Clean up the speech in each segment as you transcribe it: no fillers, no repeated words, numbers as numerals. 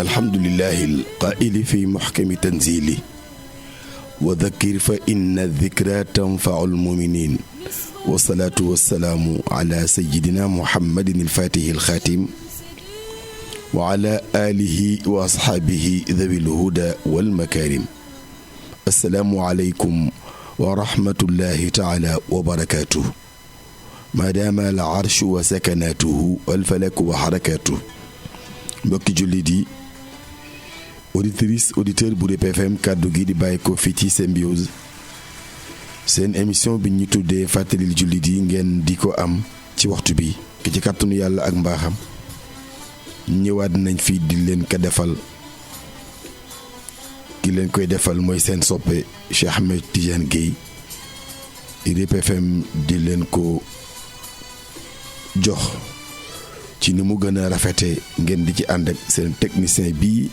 alhamdulillahi alqaa'ili fi muhkami tanzili wa dhakkir fa inna dhikra tanfa'u almu'minin wasalaatu wasalaamu ala sayyidina muhammadin alfaatihi alxaatim wa ala alihi wa ashaabihi dhawil huda wal makaarim. assalaamu aleykum wa rahmatullahi taala wa barakaatuh. maadaama al arshu wa sakanaatuhu wal falaku wa xarakaatuh. mbokki jullit yi, auditrice auditeur bu Rip FM kàddu gi di bàyyi ko fii ci Symbiose, seen émission bi ñu tuddee fàttalil jullit yi ngeen di ko am ci waxtu bi ki ci kàttanu yàlla ak mbaaxam ñëwaat nañ fii di leen ko defal. ki leen koy defal mooy seen soppe Cheikh Ahmed Tidiane Guèye. Rip FM di leen ko jox ci ni mu gën a rafete ngeen di ci ànd ak seen technicien bii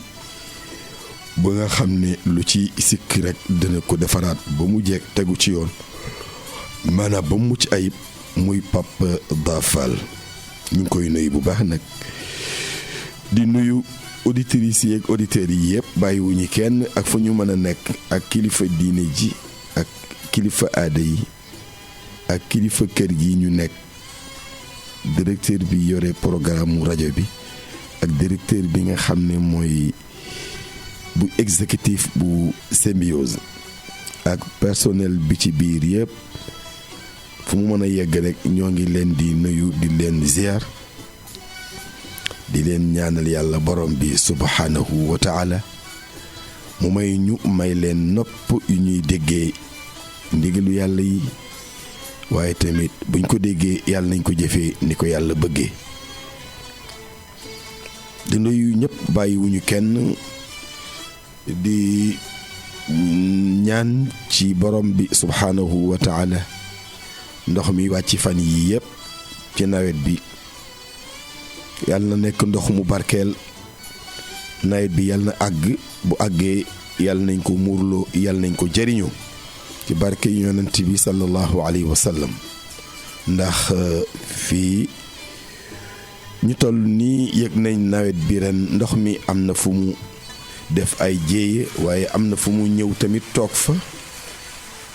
ba nga xam ne lu ci sikk rek dina ko defaraat ba mu jeeg tegu ci yoon, maanaam ba mu mucc ayib, muy Pape Dafal. ñu ngi koy nuyu bu baax nag di nuyu auditrices yi ak auditeurs yi yëpp bàyyiwuñu kenn ak fu ñu mën a nekk, ak kilifa diine ji ak kilifa aada yi ak kilifa kër gi ñu nekk, directeur bi yore programme mu rajo bi ak directeur bi nga xam ne mooy bu exécutif bu Symbiose ak personnel bi ci biir yëpp fu mu mën a yegg rek ñoo ngi leen di nuyu di leen ziar di leen ñaanal yàlla borom bi subhanahu wa taala mu may ñu may leen nopp yu ñuy déggee ndigalu yàlla yi, waaye tamit buñ ko déggee yàlla nañ ko jëfee ni ko yàlla bëggee. di nuyu ñëpp bàyyiwuñu kenn, di ñaan ci borom bi subhanahu wa taala ndox mi wàcc fan yii yëpp ci nawet bi yàlla na nekk ndox mu barkeel. nawet bi yàlla na àgg, bu àggee yàlla nañ ko muurloo, yàlla nañ ko jëriñoo ci barke yonent bi sallallahu alayhi wa sallam. ndax fii ñu toll nii yëg nañ nawet bi ren ndox mi am na fu mu def ay jéeye, waaye am na fu mu ñëw tamit toog fa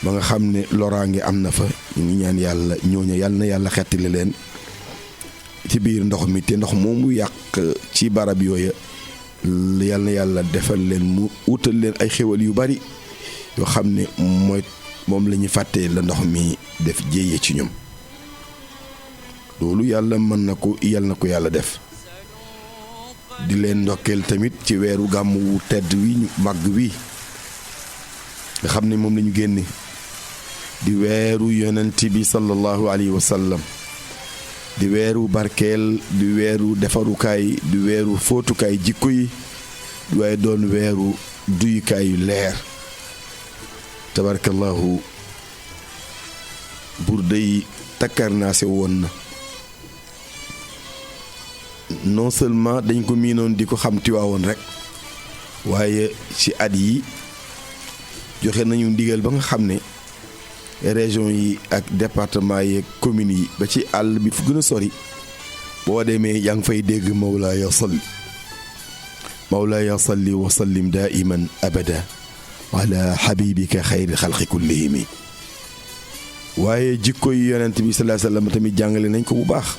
ba nga xam ne loraange am na fa. ñu ngi ñaan yàlla ñooñu yàlla na yàlla xettali leen ci biir ndox mi, te ndox moomu yàq ci barab yooya yàlla na yàlla defal leen mu wutal leen ay xéwal yu bari yoo xam ne moom la ñu fàttee la ndox mi def jéeye ci ñoom. loolu yàlla mën na ko, yàlla na ko yàlla def. di leen ndokkeel tamit ci weeru gàmm wu tedd wi ñu màgg wi nga xam ne moom la ñu génne di weeru yonent bi sallallahu alayhi wa sallam, di weeru barkeel, di weeru defarukaay, di weeru fóotukaay jikko yi, waaye doon weeru duyukaayu leer. tabarakallahu bur day takkarnaase woon na. non seulement dañ ko miinoon di ko xam Tiwaawoon rek, waaye ci at yi joxe nañu ndigal ba nga xam ne région yi ak département yi ak communes yi ba ci àll bi fu gën a sori boo demee yaa ngi fay dégg mawlaaya salli wa sallim daiman abada ala habibika xayri xalqi kullihimi. waaye jikko yi yonent bi sallallahu alayhi wasallam tamit jàngale nañ ko bu baax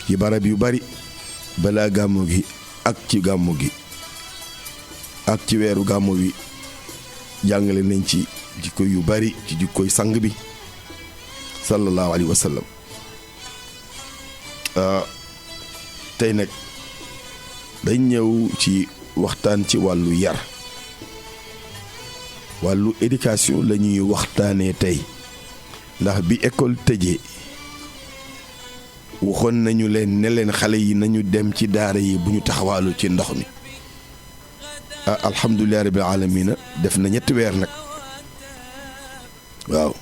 ci barab yu bari, balaa gàmmu gi ak ci gàmmu gi ak ci weeru gàmmu wi jàngale nañ ci jikko yu bari, ci jikkoy sang bi sallallahu alayhi wa sallam. tey nag dañ ñëw ci waxtaan ci wàllu yar, wàllu éducation la ñuy waxtaanee tey. ndax bi école tëjee waxoon nañu leen ne leen xale yi nañu dem ci daara yi bu ñu taxawaalu ci ndox mi. alhamdulilah rabbil alamina def na 3 weer nag. waaw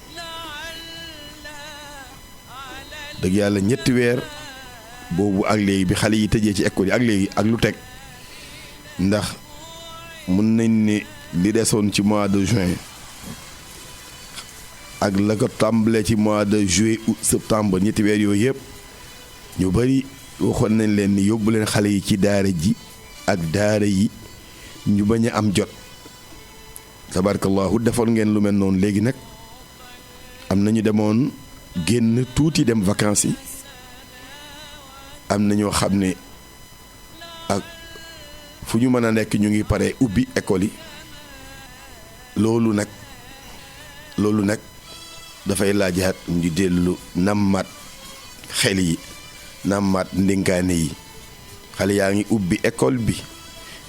dëgg yàlla 3 weer boobu ak léegi bi xale yi tëjee ci école yi ak léegi ak lu teg, ndax mun nañ ne li desoon ci mois de juin ak la ko tàmbalee ci mois de juillet août septembre 3 weer yooyu yëpp ñu bari waxoon nañ leen ni yóbbu leen xale yi ci daara ji ak daara yi ñu bañ a am jot. tabarakallahu defoon ngeen lu mel noonu léegi nag am na ñu demoon génn tuuti dem vacances yi am na ñoo xam ne ak fu ñu mën a nekk ñu ngi pare ubbi école yi loolu nag dafay laajaat ñu dellu nammaat xel yi nammaat ndénkaane yi xale yaa ngi ubbi école bi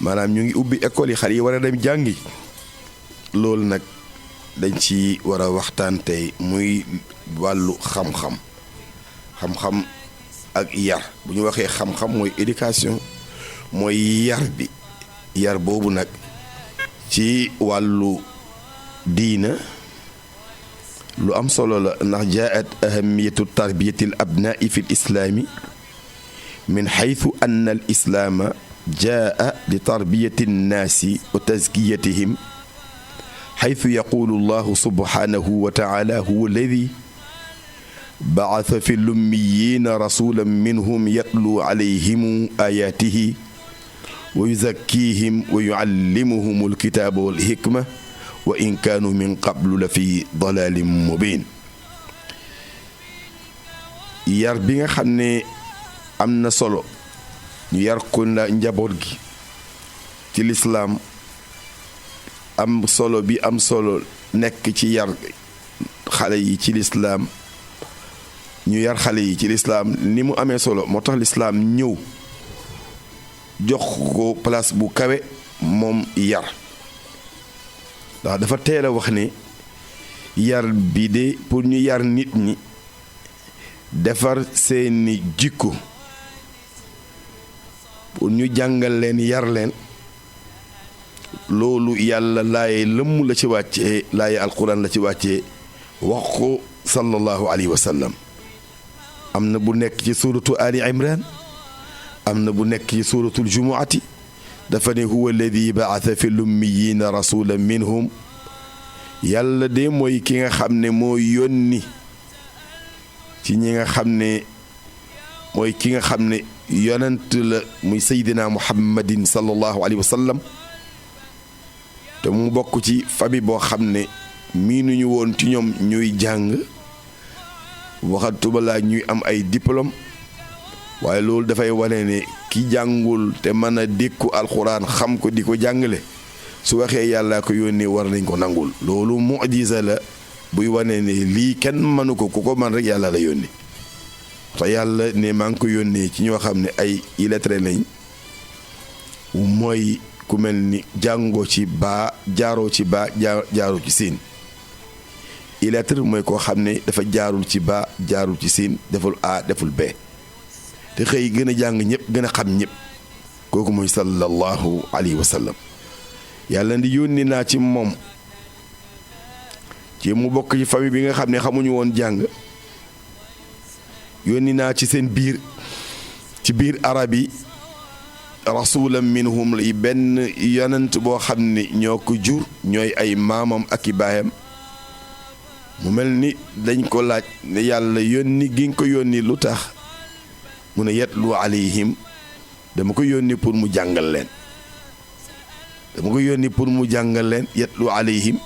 maanaam ñu ngi ubbi école yi xale yi war a dem jàngi loolu nag dañ ci war a waxtaan tey muy wàllu xam-xam ak yar bu ñu waxee xam-xam mooy éducation mooy yar bi yar boobu nag ci wàllu diina lu am solo la ndax jaat ahamiyatu tarbiyati al abnaai fi l islaami min xaytu anna al islaama jaa li tarbiyati nnaasi wa tazkiyatihim xaytu yaqulu allahu subhanahu wa taala huwa alladi bacata fi lummiyiina rasulan minhum yatlu calayhim ayaatihi wa yuzakkiihim wa yucallimuhum alkitaaba walhikma wa in kaanu min qablu la fi dalaalin mubiin. yar bi nga xam ne am na solo ñu yar ko na njaboot gi ci lislaam am solo bi am solo nekk ci yar xale yi ci lislaam ñu yar xale yi ci lislaam ni mu amee solo moo tax lislaam ñëw jox ko place bu kawe moom yar ndax dafa teel a wax ne yar bi de pour ñu yar nit ñi defar seeni jikko pour ñu jàngal leen yar leen loolu yàlla laaye lëmm la ci wàccee laaye alquran la ci wàccee wax ko sallallahu alayhi wa sallam am na bu nekk ci suuratu ali imran am na bu nekk ci suuratul jumuati dafa ne huwa alladi baata fi lummiyiina rasulan minhum yàlla de mooy ki nga xam ne moo yónni ci ñi nga xam ne mooy ki nga xam ne yonent la muy saydina muhammadin sallallahu alayhi wa sallam te mu bokk ci famille boo xam ne miinuñu woon ci ñoom ñuy jàng waxatuma laa ñuy am ay diplôme waaye loolu dafay wane ne ki jàngul te mën a dékku alxuraan xam ko di ko jàngale su waxee yàllaa ko yónnee war nañ ko nangul loolu mu'jiza la buy wane ne lii kenn mënu ko ku ko man rek yàlla la yónni te yàlla ne maa ngi ko yónnee ci ñoo xam ne ay illettré lañ mooy ku mel ni jàngoo ci baa jaaroo ci baa jaaroo ci siin illettré mooy koo xam ne dafa jaarul ci baa jaarul ci siin deful a deful bee te xëy gën a jàng ñëpp gën a xam ñëpp kooku mooy sallallahu alayhi wa sallam yàlla ndi yónni naa ci moom ci mu bokk ci famille bi nga xam ne xamuñu woon jàng yónni naa ci seen biir ci biir arab yi rasulan minhum yi benn yonent boo xam ne ñoo ko jur ñooy ay maamam ak i baayam mu mel ni dañ ko laaj ne yàlla yónni gi nga ko yónni lu tax mu ne yatlu alayhim dama ko yónni pour mu jàngal leen dama ko yónni pour mu jàngal leen yatlu alayhim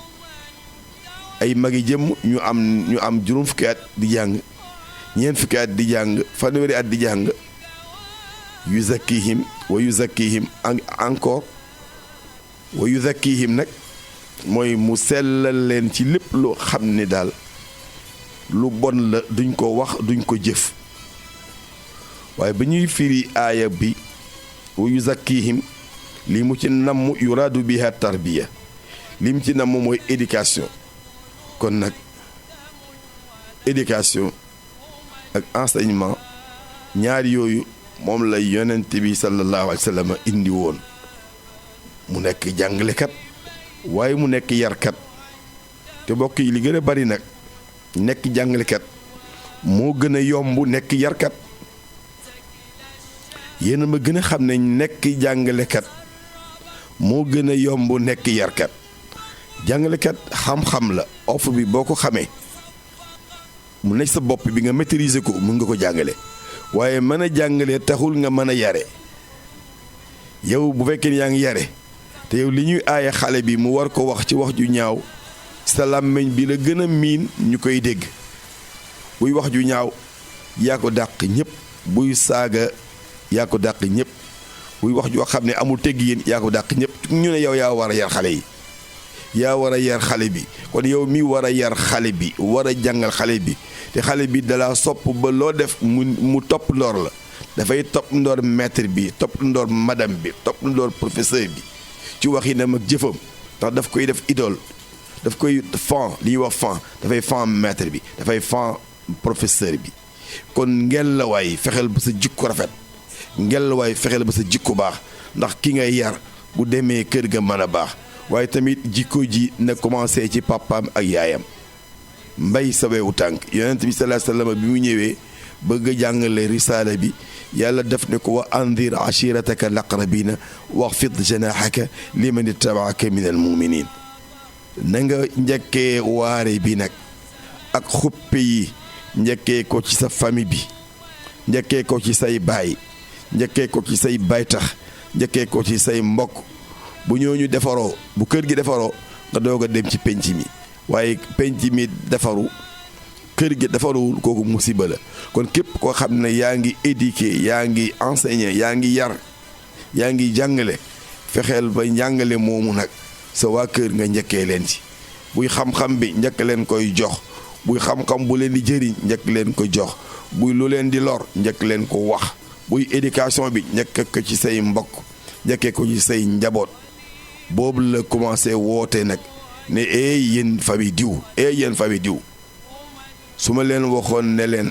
ay magi jëm ñu am juróom fukki at di jàng ñeent fukki at di jàng fanweeri at di jàng yuzakkihim wa yuzakkihim encore wa yuzakkihim nag mooy mu sellal leen ci lépp loo xam ne daal lu bon la duñ ko wax duñ ko jëf waaye ba ñuy firi aaya bi wa yuzakkihim li mu ci namm yuraadu biha tarbiya li mu ci namm mooy éducation kon nag éducation ak enseignement ñaar yooyu moom la yonent bi sallallahu alayhi wa sallam indi woon mu nekk jàngalekat waaye mu nekk yarkat te mbokk yi li gën a bari nag nekk jàngalekat moo gën a yomb nekk yarkat yéen a ma gën a xam ne nekk jàngalekat moo gën a yomb nekk yarkat jàngalekat xam-xam la offre bi boo ko xamee mu nekk sa bopp bi nga maîtriser ko mën nga ko jàngale waaye mën a jàngale taxul nga mën a yare yow bu fekkee ni yaa ngi yare te yow li ñuy aaye xale bi mu war ko wax ci wax ju ñaaw sa làmmiñ bi la gën a miin ñu koy dégg buy wax ju ñaaw yaa ko dàq ñëpp buy saaga yaa ko dàq ñëpp buy wax joo xam ne amul tegg yéen yaa ko dàq ñëpp ñu ne yow yaa war a yar xale yi yaa war a yar xale bi kon yow mi war a yar xale bi war a jàngal xale bi te xale bi dalaa sopp ba loo def mu topp ndoor la dafay topp ndoor maître bi topp ndoor madame bi topp ndoor professeur bi ci waxinam ak jëfam ndax daf koy def idole daf koy fan li ñuy wax fan dafay fan maître bi dafay fan professeur bi kon ngel la waay fexeel ba sa jikko rafet ngel la waay fexeel ba sa jikko baax ndax ki ngay yar bu demee kër ga mën a baax waaye tamit jikko ji na commencé ci papaam ak yaayam mbay sa wewu tànk yonent bi sallallahu alayhi wasallam bi mu ñëwee bëgg a jàngale risaala bi yàlla def ne ko wa andir ashirataka laqrabina waxfid janaahaka liman ittabaaka min al muminin na nga njëkkee waare bi nag ak xuppe yi njëkkee ko ci sa famille bi njëkkee ko ci say baay njëkkee ko ci say baytax njëkkee ko ci say mbokk bu ñooñu defaroo bu kër gi defaroo nga doog a dem ci penc mi waaye penc mi defaru kër gi defaruwul kooku musiba la kon képp koo xam ne yaa ngi éduquer yaa ngi enseigner yaa ngi yar yaa ngi jàngale fexeel ba njàngale moomu nag sa waa kër nga njëkkee leen ci buy xam-xam bi njëkk leen koy jox buy xam-xam bu leen di jëriñ njëkk leen ko jox buy lu leen di lor njëkk leen ko wax buy éducation bi njëkk ko ci say mbokk njëkkee ko ci say njaboot boobu la commencé woote nag ne yéen famille diw yéen famille diw su ma leen waxoon ne leen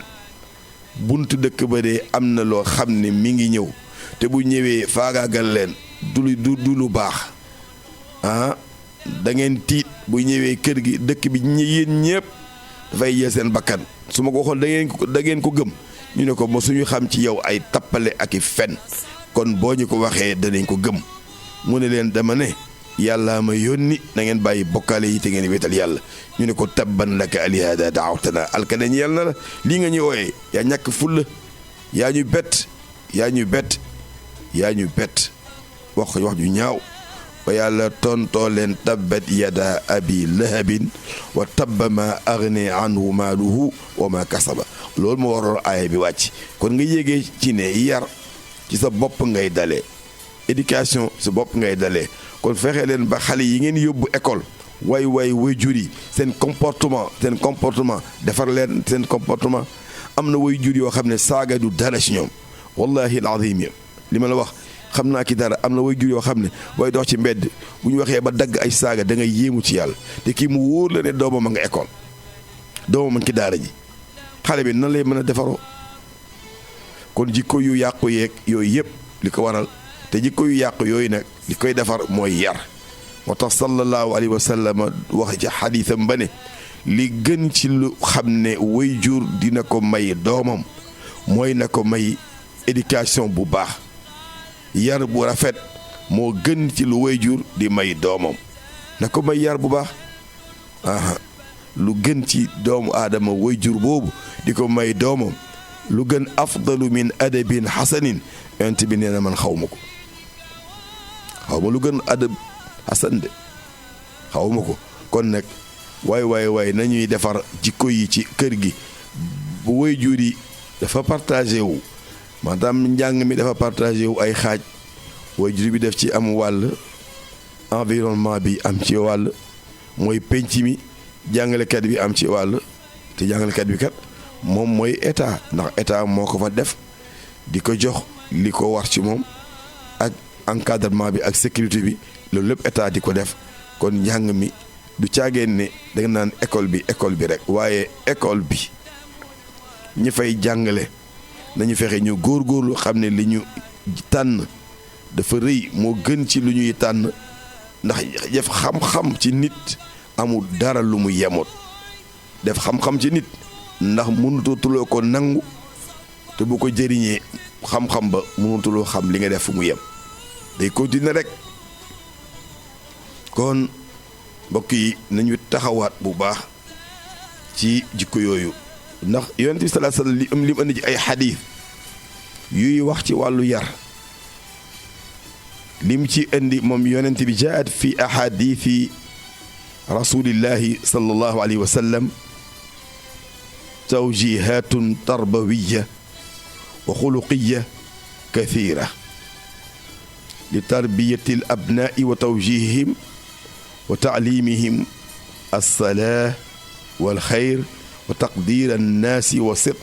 buntu dëkk ba de am na loo xam ne mi ngi ñëw te bu ñëwee faagaagal leen du lu baax da ngeen tiit bu ñëwee kër gi dëkk bi yéen ñëpp dafay yee seen bakkan su ma ko waxoon da ngeen ko gëm ñu ne ko ma suñu xam ci yow ay tappale ak i fen kon boo ñu ko waxee danañ ko gëm mu ne leen dama ne yàlla ma yónni na ngeen bàyyi bokkaale yi te ngeen wéetal yàlla ñu ne ko tabban laka alihada daawtana alkane ñeel na la lii nga ñu ooyee yaa ñàkk fulla yaa ñu bett wax ju ñaaw ba yàlla tontoo leen tabbat yada abi lahabin wa tabba ma agni anhu maaluhu wa ma kasaba loolu moo waroon aaya bi wàcc kon nga yégee ci ne yar ci sa bopp ngay dalee éducation sa bopp ngay dalee kon fexe leen ba xale yi ngeen yóbbu école way jur yi seen comportement defar leen seen comportement am na way jur yoo xam ne saaga du dara ci ñoom wallahi alazim li ma la wax xam naa ki dara am na way jur yoo xam ne booy dox ci mbedd bu ñu waxee ba dagg ay saaga da ngay yéemu ci yàlla te kii mu wóor la ne doomam a nga école doomam a ngi ci daara ji xale bi nan lay mën a defaroo kon jikko yu yàqu yeeg yooyu yëpp li ko waral te jikko yu yàqu yooyu nag li koy defar mooy yar moo tax sallallahu alayhi wa sallam wax ci xadiisam ba ne li gën ci lu xam ne way jur dina ko may doomam mooy na ko may éducation bu baax yar bu rafet moo gën ci lu way jur di may doomam na ko may yar bu baax lu gën ci doomu aadama way jur boobu di ko may doomam lu gën afdalu min adabin xasanin yonent bi nee na man xaw ma ko xaw ma lu gën adab xasan de xaw ma ko kon nag waay nañuy defar jikko yi ci kër gi bu way jur yi dafa partagé wu maanaam njàng mi dafa partagé wu ay xaaj way jur bi def ci am wàll environnement bi am ci wàll mooy penc mi jàngalekat bi am ci wàll te jàngalekat bi kat moom mooy état ndax état moo ko fa def di ko jox li ko war ci moom ak encadrement bi ak sécurité bi loolu lépp état di ko def kon njàng mi du caageen ne da nga naan école bi rek waaye école bi ñi fay jàngale nañu fexe ñu góorgóorlu xam ne li ñu tànn dafa rëy moo gën ci lu ñuy tànn ndax def xam-xam ci nit amul dara lu mu yemoot def xam-xam ci nit ndax mënutuloo ko nangu te bu ko jëriñee xam-xam ba mënutuloo xam li nga def fu mu yem day continuer rek kon mbokk yi nañu taxawaat bu baax ci jikko yooyu ndax yonent bi sallallahu alayhi wasallam li mu indi ci ay xadiis yuy wax ci wàllu yar lim ci indi moom yonent bi jaat fi ahadithi rasulillahi sallallahu alayhi wa sallam tawjihatun tarbawiya wa xuluqiya kathira li tarbiyati al abnaai wa tawjihihim wa taalimihim alsalaa walxayr wa taqdir annaasi wa sidq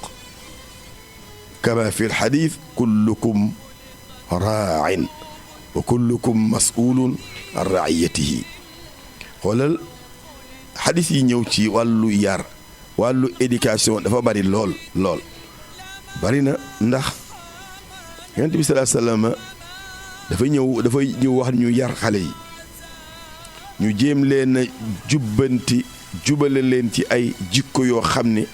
kama fi lxadith kullukum raacin wa kullukum mas'ulun an raiyatihi. xoolal xadis yi ñëw ci wàllu yar wàllu éducation dafa bari lool bari na ndax yonent bi sallallahu alayhi wasallam dafay ñëw wax ñu yar xale yi ñu jéem leen a jubale leen ci ay jikko yoo xam ne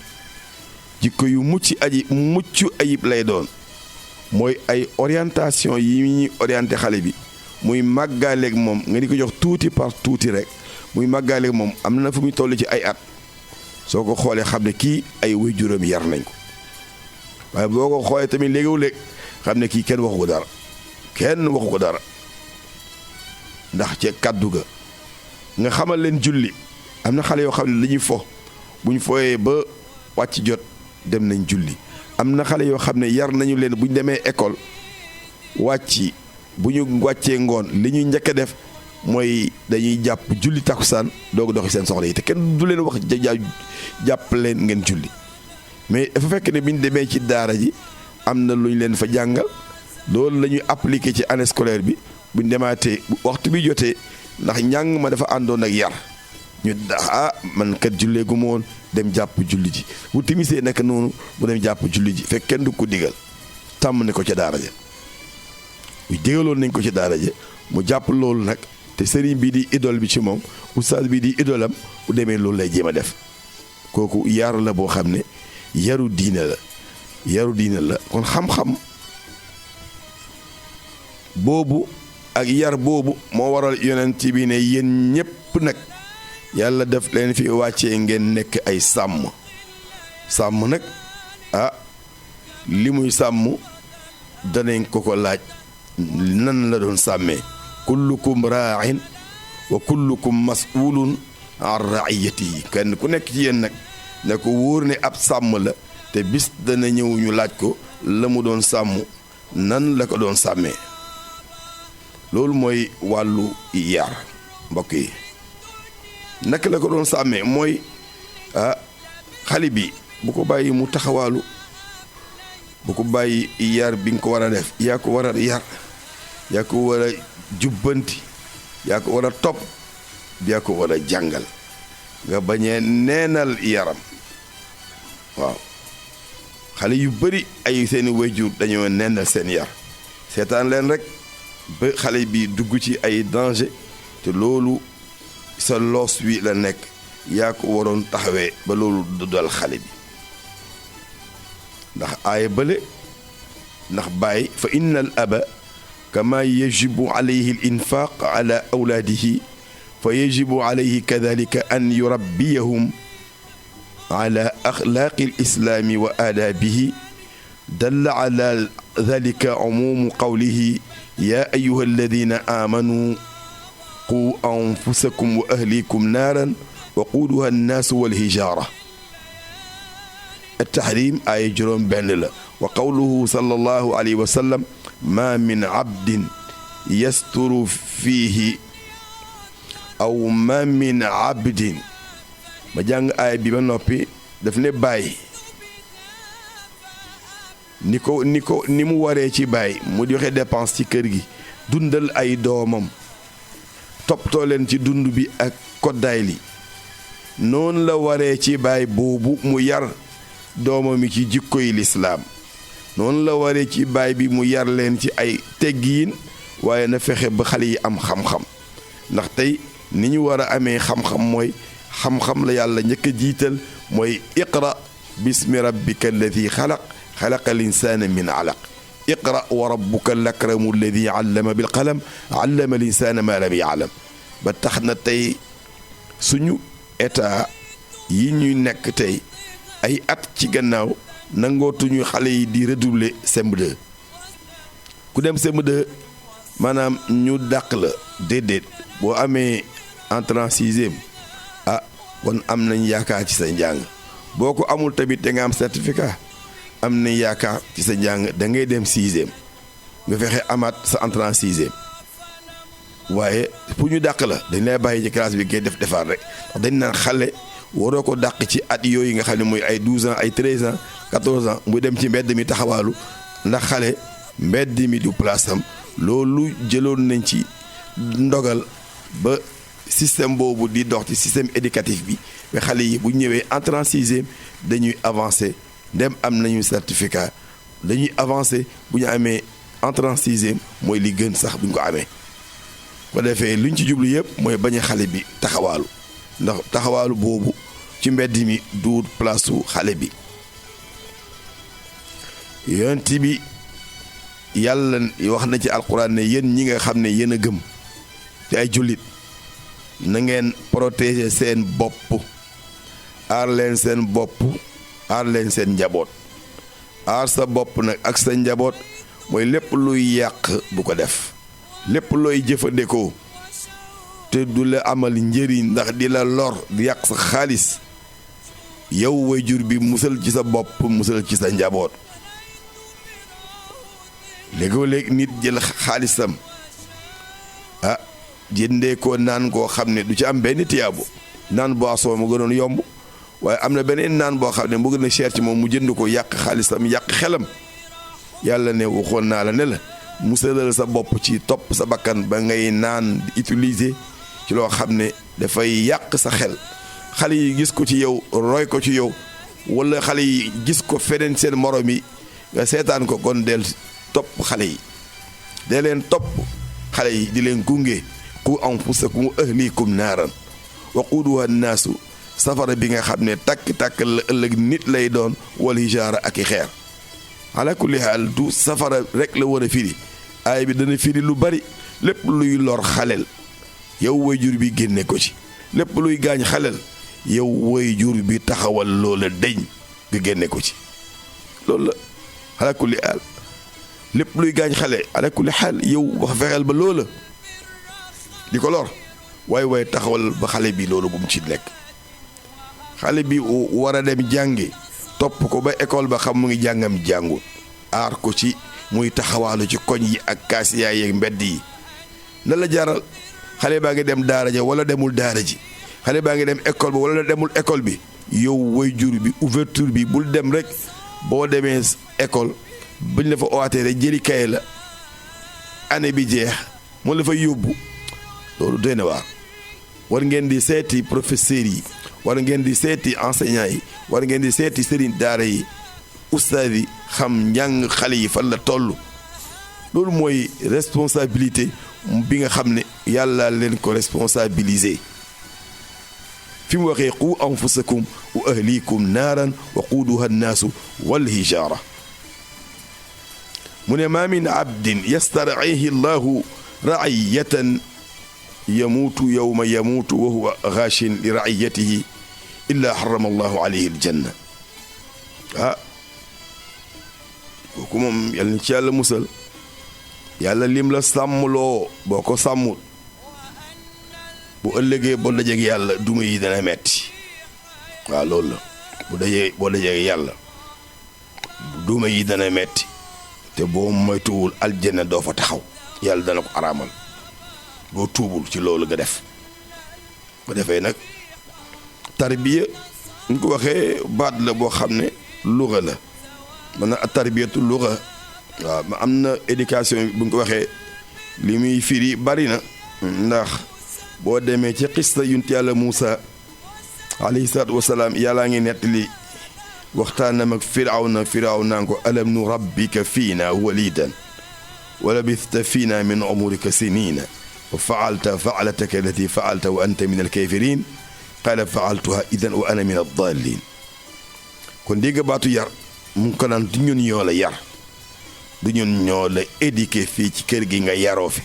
jikko yu mucc ayib lay doon mooy ay orientation yi ñuy orienté xale bi muy màggaaleeg moom nga di ko jox tuuti par tuuti rek muy màggaaleeg moom am na fu muy toll ci ay at soo ko xoolee xam ne kii ay waajuram yar nañ ko waaye boo ko xoolee tamit léegi-léeg xam ne kii kenn waxu ko dara ndax ca kàddu ga nga xamal leen julli am na xale yoo xam ne dañuy fo buñ fooyee ba wàcc jot dem nañ julli am na xale yoo xam ne yar nañu leen buñ demee école wàcc bu ñu wàccee ngoon li ñuy njëkk a def mooy dañuy jàpp julli takkusaan doog doxi seen soxla yi te kenn du leen wax jàpp leen ngeen julli mais dafa fekk ne bi ñu demee ci daara ji am na lu ñu leen fa jàngal loolu la ñuy appliquer ci année scolaire bi bu ñu demaatee waxtu bi jotee ndax njàng ma dafa àndoon ak yar ñu man kat jullee gu ma woon dem jàpp julli ji bu timisee nekk noonu mu dem jàpp julli ji fekk kenn du ko digal tàmm ne ko ca daara ja bu digaloon nañ ko ci daara ja mu jàpp loolu nag te sëriñ bi di idole bi ci moom oustaz bi di idolam bu demee loolu lay jéem a def kooku yar la boo xam ne yaru diine la kon xam-xam boobu ak yar boobu moo waral yonent bi ne yéen ñépp nag yàlla def leen fi wàccee ngeen nekk ay sàmm nag li muy sàmm danañ ko laaj nan la doon sàmmee kullukum raa'in wa kullukum mas'ulun an ra'iyatihi kenn ku nekk ci yéen nag ne ko wóor ne ab sàmm la te bis dana ñëw ñu laaj ko la mu doon sàmm nan la ko doon sàmmee loolu mooy wàllu yar mbokk yi naka la ko doon sàmmee mooy xale bi bu ko bàyyi mu taxawaalu bu ko bàyyi yar bi nga ko war a def yaa ko war a yar yaa ko war a jubbanti yaa ko war a topp yaa ko war a jàngal nga bañee neenal yaram waaw xale yu bari ay seeni waajur dañoo neenal seen yar seetaan leen rek ba xale bi dugg ci ay danger te loolu sa loos wi la nekk yaa ko waroon taxawee ba loolu du dal xale bi ndax aaya bële ndax bàyyi fa inna al aba kama yajibu alayhi al infaq ala awlaadihi fa yajibu alayhi kadalika an yurabbiyahum ala axlaaqi al islaami wa aadaabihi dalla ala dalika umumu qawlihi yaa ayuha alladina aamanuu qu anfusakum wa ahlikum naaran waquuduha annaasu walhijaara التحريم آية جروم بن لا وقوله صلى الله عليه وسلم ما من عبد يستر فيه أو ما من عبد ما جانغ آية بي با نوبي daf ne baay ni mu waree ci baay mu joxe dépense ci kër gi dundal ay doomam toppatoo leen ci dund bi ak koddaay li noonu la waree ci baay boobu mu yar doomam yi ci jikkoy lislaam noonu la waree ci baay bi mu yar leen ci ay teggiin waaye na fexe ba xale yi am xam-xam ndax tey ni ñu war a amee xam-xam mooy xam-xam la yàlla njëkk a jiital mooy iqra bismi rabbika alladi xalaq xalaqa al insaana min alaq iqra wa rabbuka al akramu alladi allama bil qalam allama al insaana ma lam yaalam ba tax na tey suñu état yi ñuy nekk tey ay at ci gannaaw nangootuñu xale yi di redoubler CM2 ku dem CM2 maanaam ñu dàq la déedéet boo amee entrée en sixième kon am nañ yaakaar ci sa njàng boo ko amul tamit da nga am certificat am nañ yaakaar ci sa njàng da ngay dem sixième nga fexe amaat sa entrée en sixième waaye pour ñu dàq la dañ lay bàyyi ci classe bi ngay def defaat rek ndax dañ naan xale waroo ko dàq ci at yooyu nga xam ne mooy ay 12 ans ay 13 ans 14 ans muy dem ci mbedd mi taxawaalu ndax xale mbedd mi du place am loolu jëloon nañ ci ndogal ba système boobu di dox ci système éducatif bi ba xale yi bu ñëwee entrée en sixième dañuy avancer dem am nañu certificat dañuy avancer bu ñu amee entrée en sixième mooy li gën sax bu ñu ko amee ko defee lu ñu ci jublu yëpp mooy bañ a xale bi taxawaalu ndax taxawaalu boobu ci mbedd mi du place su xale bi yonent bi yàlla wax na ci alquran ne yéen ñi nga xam ne yéen a gëm ci ay jullit na ngeen protéger seen bopp aar leen seen bopp aar leen seen njaboot aar sa bopp nag ak sa njaboot mooy lépp luy yàq bu ko def lépp looy jëfandikoo te du la amal njëriñ ndax di la lor di yàq sa xaalis yow waajur bi musal ci sa bopp musal ci sa njaboot léegoo-léeg nit jël xaalisam jëndee ko naan koo xam ne du ci am benn tiyaabu naan boisson mu gënoon yomb waaye am na beneen naan boo xam ne mu gën a cher ci moom mu jënd ko yàq xaalisam yàq xelam yàlla ne waxoon naa la ne la musalal sa bopp ci topp sa bakkan ba ngay naan di utiliser ci loo xam ne dafay yàq sa xel xale yi gis ko ci yow roy ko ci yow wala xale yi gis ko feneen seen morom yi nga seetaan ko kon del topp xale yi dee leen topp xale yi di leen gunge qu anfusakum wa ahlikum naaran waquuduha nnaasu safara bi nga xam ne tàkk-tàkk la ëllëg nit lay doon wal hijaara ak i xeer ala kulli haal du safara rek la war a firi aay bi dana firi lu bari lépp luy lor xaleel yow waajur bi génne ko ci lépp luy gaañ xaleel yow waajur bi taxawal loola deñ nga génne ko ci loolu la ala kulli haal lépp luy gaañ xale ala kulli haal yow wax fexeel ba loola di ko lor waaye taxawal ba xale bi loolu bu mu ci nekk xale bi war a dem jàngi topp ko ba école ba xam mu ngi jàngam jàngut aar ko ci muy taxawaalu ci koñ yi ak kaasiyaay yeeg mbedd yi na la jaral xale baa ngi dem daara ja wala demul daara ji xale baa ngi dem école ba wala demul école bi yow waajur bi ouverture bi bul dem rek boo demee école buñ la fa owaatee rek jëli kaye la année bi jeex moo la fa yóbbu loolu doy na waar war ngeen di seeti professeurs yi war ngeen di seeti enseignants yi war ngeen di seeti sëriñ daara yi ustaas yi xam njàng xale yi fan la toll loolu mooy responsabilité bi nga xam ne yàlla leen ko responsabiliser fi mu waxee qu anfusakum wa ahlikum naaran waquuduha annaasu wal hijaara mu ne maa min abdin yastar'ihi llahu ra'iyatan yamuutu yawma yamuutu wa huwa gaashin li ra'iyatihi illaa harrama allahu alayhi aljanna kooku moom yàlla na ci yàlla musal yàlla lim la sàmmloo boo ko sàmmul bu ëllëgee boo dajeeg yàlla duma yi dana metti waaw loolu la boo dajeeg yàlla duma yi dana metti te boo moytuwul aljanna doo fa taxaw yàlla dana ko araamal boo tuubul ci loolu nga def bu defee nag tarbiya ñu ko waxee baat la boo xam ne luga la man na tarbiyatu luga waaw ma am na éducation bu ñu ko waxee li muy firi bari na ndax boo demee ci xista yunt yàlla Muusa alayhi salaatu wasalaam yàllaa ngi nettali waxtaanam ak firaw naan ko alam nu rabbika fiina walidan wa labista fiina min umurika sinina wa faalta faalataka allati faalta wa anta min alkafirin qaala faaltuha idan wa ana min addalin kon dégg baatu yar mu ngi ko naan du ñun ñoo la yar du ñun ñoo la éduqué fii ci kër gi nga yaroo fi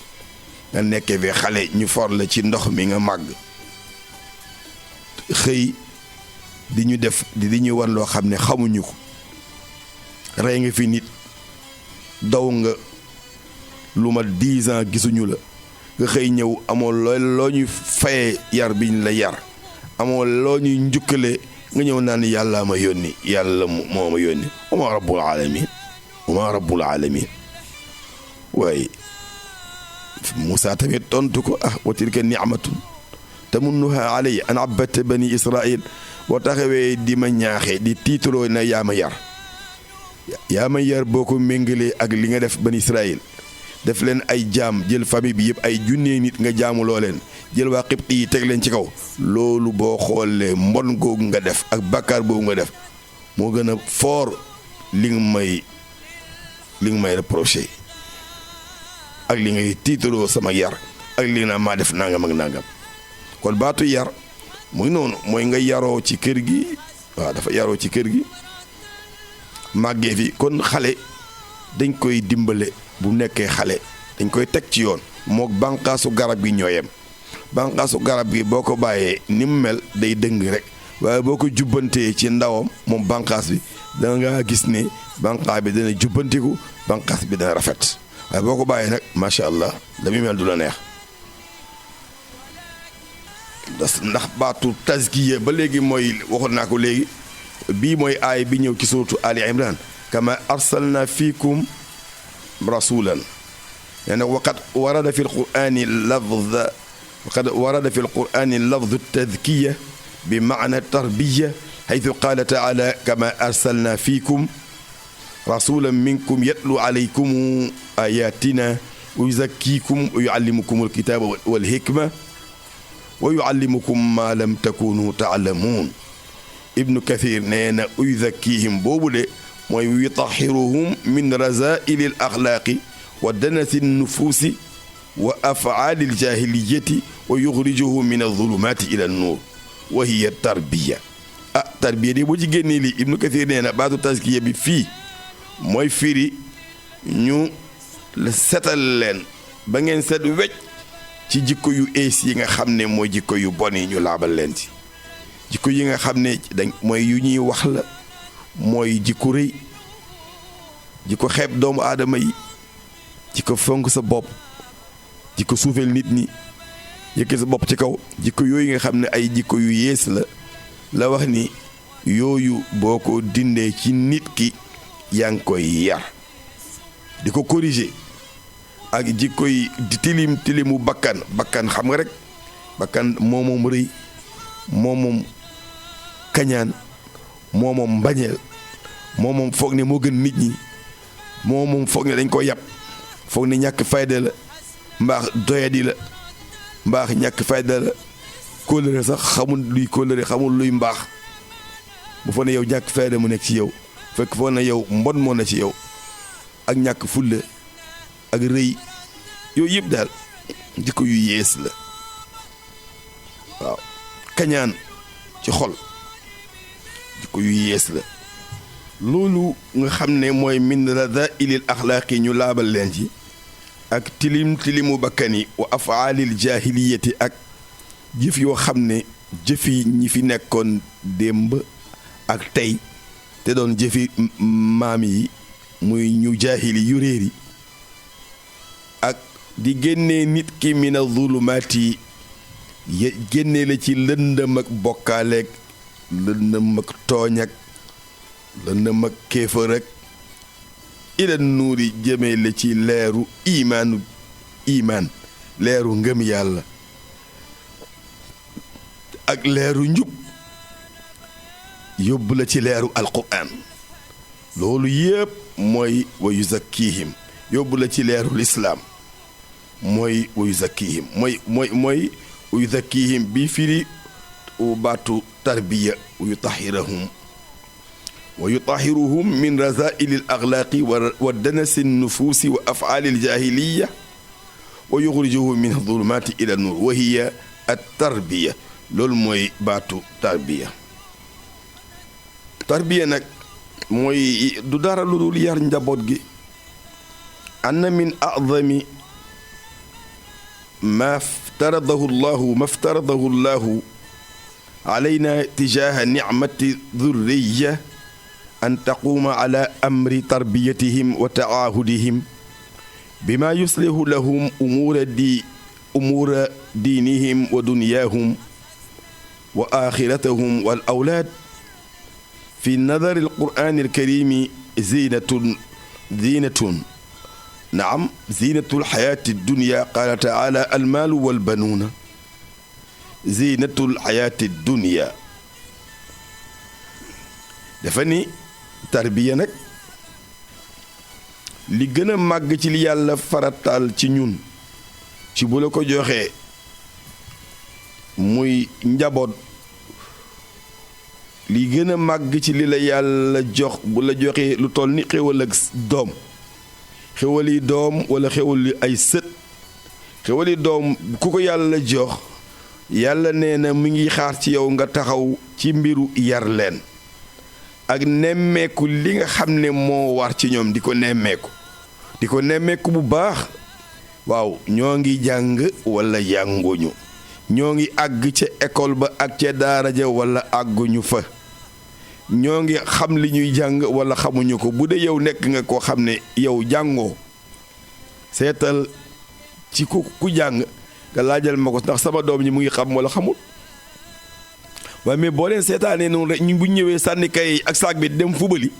nga nekkee fi xale ñu for la ci ndox mi nga màgg xëy di ñu def di ñu war loo xam ne xamuñu ko rey nga fi nit daw nga lu ma 10 ans gisuñu la nga xëy ñëw amoo loo ñuy fayee yar biñ la yar amoo loo ñuy njukkale nga ñëw naan yàlla ma yónni yàlla moo ma yónni wama rabbul alamin wama rabbul alamin waaye Moussa tamit tontu ko wa tilka ni'matun tamunnuha alayya an abadta bani Israil boo taxawee di ma ñaaxee di tiitaroo na yaa ma yar boo ko méngalee ak li nga def bani Israil def leen ay jaam jël famille bi yëpp ay junnee nit nga jaamuloo leen jël waa Qibti yi teg leen ci kaw loolu boo xoolee mbon googu nga def ak bàkkaar boobu nga def moo gën a fort li nga may reproché ak li ngay tiitaroo sama yar ak li na maa def nangam ak nangam kon baatu yar muy noonu mooy nga yaroo ci kër gi waaw dafa yaroo ci kër gi màggee fi kon xale dañ koy dimbale bu nekkee xale dañ koy teg ci yoon mook bànqaasu garab gi ñooyem bànqaasu garab gi boo ko bàyyee ni mu mel day dëng rek waaye boo ko jubbantee ci ndawam moom bànqaas bi da nga gis ne bànqaas bi dana jubbantiku bànqaas bi dana rafet waaye boo ko bàyyee nag macha allah la muy mel du la neex ndax baatu tazkiya ba léegi mooy waxoon naa ko léegi bii mooy aay bi ñëw ci suuratu Ali Imran kama arsalna fiikum rasulan يعني وقد ورد في القرآن لفظ التذكية بمعنى التربية حيث قال تعالى كما أرسلنا فيكم رسولا منكم يتلو عليكم آياتنا ويزكيكم ويعلمكم الكتاب والحكمة ويعلمكم ما لم تكونوا تعلمون ابن كثير نينا ويزكيهم بوبل ويطهرهم من رذائل الأخلاق ودنس النفوس وأفعال الجاهلية ويخرجه من الظلمات إلى النور وهي التربية التربية دي بوجي génné li Ibn Kathir nee na baatu tazkiya bi fii mooy firi ñu la setal leen ba ngeen set wecc ci jikko yu ees yi nga xam ne mooy jikko yu bon yi ñu laabal leen ci jikko yi nga xam ne dañ mooy yu ñuy wax la mooy jikko rëy jikko xeeb doomu aadama yi jikko fonk sa bopp jikko suufeel nit ñi yëkkati sa bopp ci kaw jikko yooyu nga xam ne ay jikko yu yees la wax ni yooyu boo ko dindee ci nit ki yaa ngi koy yar di ko corriger ak jikko yi di tilimu bakkan xam nga rek bakkan moomoom rëy moomoom kañaan moomoom mbañeel moomoom foog ne moo gën nit ñi moomoom foog ne dañ ko yàpp foog ne ñàkk fayda la mbaax doyadi la mbaax ñàkk fayda la kóllëre sax xamul luy kóllëre xamul luy mbaax bu fa ne yow ñàkk fayda mu nekk ci yow fekk foo ne yow mbon moo ne ci yow ak ñàkk fulla ak rëy yooyu yëpp daal jikko yu yees la waaw kañaan ci xol jikko yu yees la loolu nga xam ne mooy min radaa'ilil axlaaqi ñu laabal leen ci ak tilimu bakkan yi wa afaalil jaahiliyati ak jëf yoo xam ne jëfi ñi fi nekkoon démb ak tey te doon jëfi maam yi muy ñu jaahili yu réeri ak di génnee nit ki mina zulumaati génnee la ci lëndëm ak bokkaaleeg lëndëm ak tooñ ak lëndëm ak kéefër ak ila nuuri jëmee la ci leeru imaan leeru ngëm yàlla ak leeru njub yóbbu la ci leeru alquran loolu yëpp mooy wa yuzakkihim yóbbu la ci leeru lislaam mooy wa yuzakkihim mooy wa yuzakkihim bi firi baatu tarbiya wa yutahiruhum min razaili al axlaaqi wa danasi nufuusi wa afaali al jahiliya wa yuxrijuhum min adulumaati ila nur wa hiya at tarbiya loolu mooy baatu tarbiya nag mooy du dara lu dul yar njaboot gi anna min a'zami ma iftaradahu llahu alayna tijaha nicmati dhurriya an taquuma ala amri tarbiyatihim wa taahudihim bima yuslihu lahum umuura diinihim wa dunyaahum wa aaxiratahum wal awlaad fi nadari alqur'aani alkarimi ziinatun naam ziinatul xayaati dunya qaala taala almaalu walbanuuna ziinatul xayaati dunya dafa ni tarbiya nag li gën a màgg ci li yàlla farataal ci ñun ci bu la ko joxee muy njaboot li gën a màgg ci li la yàlla jox bu la joxee lu toll ni xéwal ak doom xéwali doom wala xéwali ay sët xéwali doom ku ko yàlla jox yàlla nee na mu ngi xaar ci yow nga taxaw ci mbiru yar leen ak nemmeeku li nga xam ne moo war ci ñoom di ko nemmeeku bu baax waaw ñoo ngi jàng wala jànguñu ñoo ngi àgg ca école ba ak ca daara ja wala àgguñu fa ñoo ngi xam li ñuy jàng wala xamuñu ko bu dee yow nekk nga koo xam ne yow jàngoo seetal ci ku jàng nga laajal ma ko ndax sama doom ñi mu ngi xam wala xamul waaye mais boo leen seetaanee noonu rek ñu bu ñëwee sànni kay ak saak bi dem fubali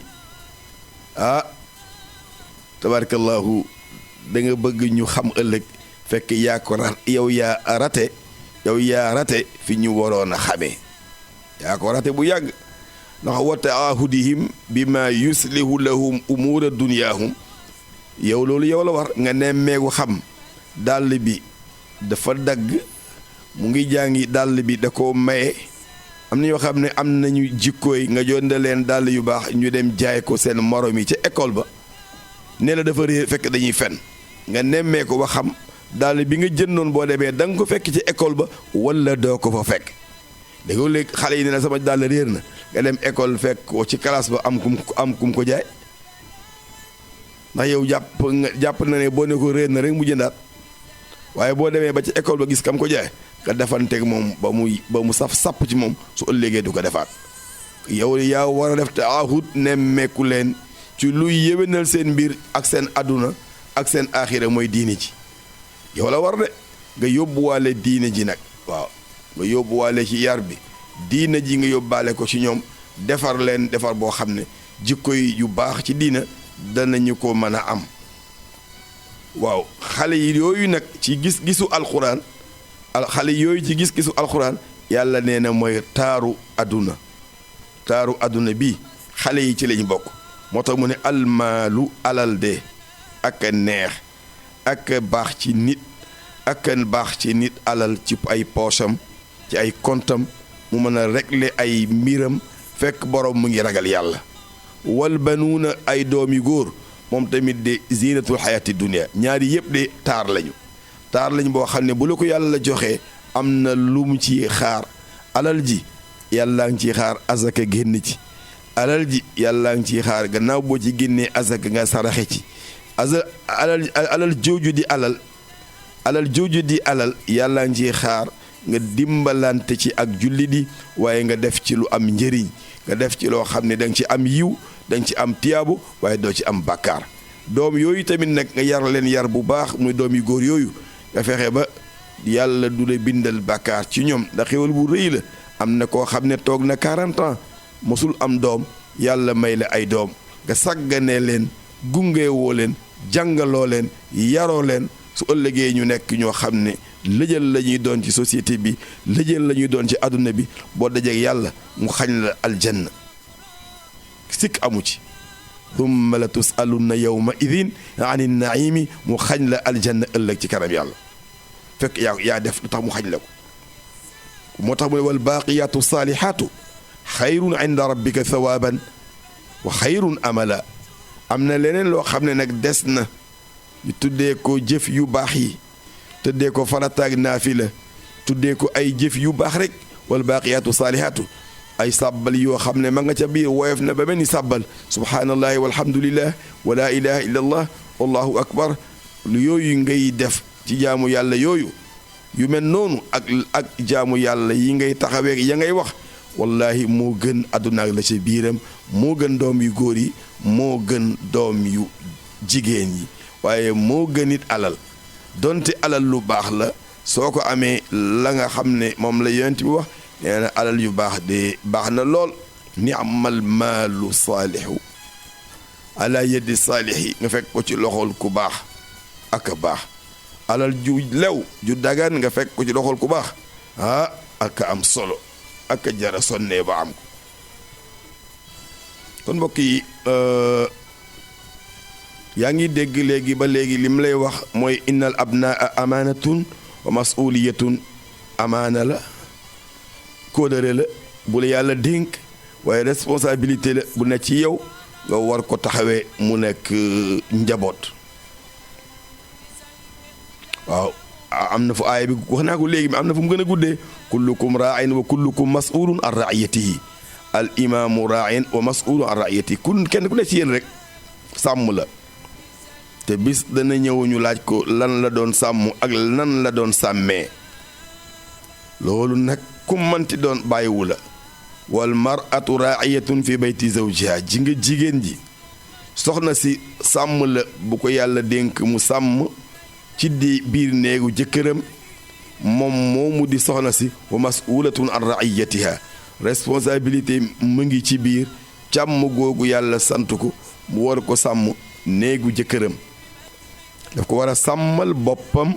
tabarakallahu da nga bëgg ñu xam ëllëg fekk yaa ko yow yaa rate fi ñu waroon a xamee yaa ko rate bu yàgg ndax wa taahudihim bima yuslihu lahum umuura dunyaahum yow loolu yow la war nga nemmeeku xam dàll bi dafa dagg mu ngi jàngi dàll bi da ko maye am na ñoo xam ne am nañu jikkooy nga jonde leen dàll yu baax ñu dem jaay ko seen morom yi ca école ba ne la dafa réer fekk dañuy fen nga nemmee ko ba xam dàll bi nga jëndoon boo demee da nga ko fekk ci école ba wala doo ko fa fekk léegi xale yi ne la sama dàll réer na nga dem école fekk ko ci classe ba am kum ko jaay ndax yow jàpp na ne boo ne ko réer na rek mu jëndaat waaye boo demee ba ci école ba gis kam ko jaay nga defanteeg moom ba mu saf sàpp ci moom su ëllëgee du ko defaat yow yaa war a def taahud nemmeeku leen ci luy yéwénal seen mbir ak seen àdduna ak seen aaxira mooy diine ji yow la war de nga yóbbuwaale diine ji nag waaw nga yóbbuwaale ci yar bi diine ji nga yóbbaale ko ci ñoom defar leen defar boo xam ne jikko yu baax ci diina danañu ko mën a am waaw xale yi yooyu nag ci gis-gisu alxuraan xale yooyu ci gis-gisu alxuraan yàlla nee na mooy taaru àdduna bi xale yi ci lañ bokk moo tax mu ne almaalu alal de ak neex ak baax ci nit alal ci ay poosam ci ay kontam mu mën a régler ay mbiram fekk borom mu ngi ragal yàlla wal banuuna ay doom yu góor moom tamit de zinatul xayaati dunia ñaari yëpp de taar lañ boo xam ne bu la ko yàlla joxee am na lu mu ci xaar alal ji yàllaa ngi ciy xaar azaka génn ci alal ji yàllaa ngi ciy xaar gannaaw boo ci génnee azaka nga saraxe ci alal jooju di alal yàllaa ngi ciy xaar nga dimbalante ci ak julli di waaye nga def ci lu am njëriñ nga def ci loo xam ne da nga ci am yiw da nga ci am tiyaabu waaye doo ci am bàkkaar doom yooyu tamit nag nga yar leen yar bu baax muy doom yu góor yooyu nga fexe ba yàlla du la bindal bàkkaar ci ñoom ndax xéwal bu rëy la am na koo xam ne toog na 40 ans mosul am doom yàlla may la ay doom nga sàgganee leen gungeewoo leen jàngaloo leen yaroo leen su ëllëgee ñu nekk ñoo xam ne lëjal la ñuy doon ci société bi lëjal la ñuy doon ci àdduna bi boo dajeek yàlla mu xañ la aljanna sikk amu ci thumma la tusalunna yawma idin ani naimi mu xañ la aljanna ëllëg ci kanam yàlla fekk yaa def lu tax mu xañ la ko moo tax mu ne wal baaqiyaatu saalihaatu xayrun inda rabbika thawaaban wa xayrun amala am na leneen loo xam ne nag des na ñu tuddee ko jëf yu baax yi tuddee ko farataag naafila tuddee ko ay jëf yu baax rek wal baaqiyaatu saalihaatu ay sàbbal yoo xam ne ma nga ca biir woyof na ba mel ni sàbbal subhaanallahi walhamdulillah wa laa ilaha illa allah wallahu akbar lu yooyu ngay def ci jaamu yàlla yooyu yu mel noonu ak jaamu yàlla yi ngay taxawee ya ngay wax wallahi moo gën àdduna ak la ca biiram moo gën doom yu góor yi moo gën doom yu jigéen yi waaye moo gën it alal donte alal lu baax la soo ko amee la nga xam ne moom la yonent bi wax nee na alal yu baax de baax na lool ni'mal maalu saalihu ala yeddi saalih nga fekk ko ci loxol ku baax ak a baax alal ju lew ju dagan nga fekk ko ci loxol ku baax ak am solo ak jara sonnee ba am ko kon mbokk yi yaa ngi dégg léegi ba léegi lim lay wax mooy innal abnaa amaanatun wa mas'uliyatun amaana la kóodare la bu la yàlla dénk waaye responsabilité la bu ne ci yow nga war ko taxawee mu nekk njaboot waaw am na fu aaya bi wax naa ko léegi mais am na fu mu gën a guddee kullukum raa'in wa kullukum mas'ulun an ra'iyatihi al imaamu raa'in wa mas'ulun an ra'iyatihi kenn ku ne ci yéen rek sàmm la te bis dana ñëw ñu laaj ko lan la doon sàmm ak nan la doon sàmmee loolu nag ku manti doon bàyyiwu la wal mar'atu raa'iyatun fi bayti zawjiha ji nga jigéen ji soxna si sàmm la bu ko yàlla dénk mu sàmm ci di biir néegu jëkkëram moom moomu di soxna si wa mas'ulatun an ra'iyatiha responsabilité mu ngi ci biir càmm googu yàlla sant ko mu war ko sàmm néegu jëkkëram daf ko war a sàmmal boppam